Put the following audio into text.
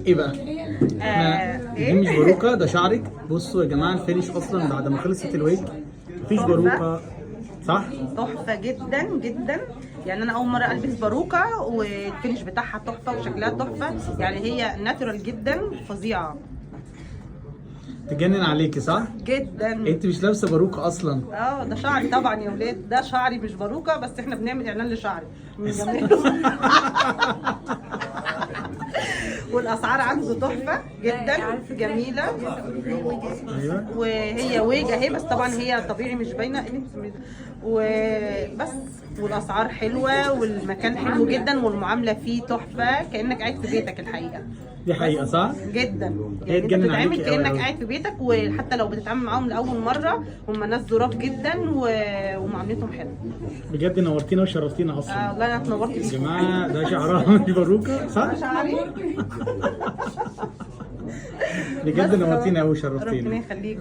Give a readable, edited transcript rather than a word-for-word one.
ايه بقى؟ احنا دي مش باروكه، ده شعرك. بصوا يا جماعة ال finish اصلا بعد ما خلصت الويج مفيش باروكه، صح؟ تحفة جدا جدا. يعني انا اول مرة البس باروكه، وال finish بتاعها تحفة وشكلها تحفة، يعني هي natural جدا، فظيعة. تجنن عليكي صح؟ جدا. انت مش لابسه باروكه اصلا. اه ده شعري طبعا يا ولاد، ده شعري مش باروكه، بس احنا بنعمل اعلان لشعري من جماله. والاسعار عنده تحفة جدا جميلة. ايوه. وهي ويج اهي، بس طبعا هي طبيعي مش باينة وبس. والاسعار حلوة والمكان حلو جدا والمعاملة فيه تحفة، كانك قاعد في بيتك الحقيقة. دي حقيقة صح؟ جدا. هي يعني انت تجنن بتتعامل عليكي أوي كانك أوي. قاعد في بيتك، وحتى لو بتتعامل معاهم لاول مرة هم ناس ظراف جدا ومعاملتهم حلوة. بجد نورتينا وشرفتينا اصلا. والله انا اتنورت يا بيكم. جماعة ده شعرها مش باروكه صح؟ شعري. بجد بس نورتينا قوي ربنا وشرفتينا. يخليك.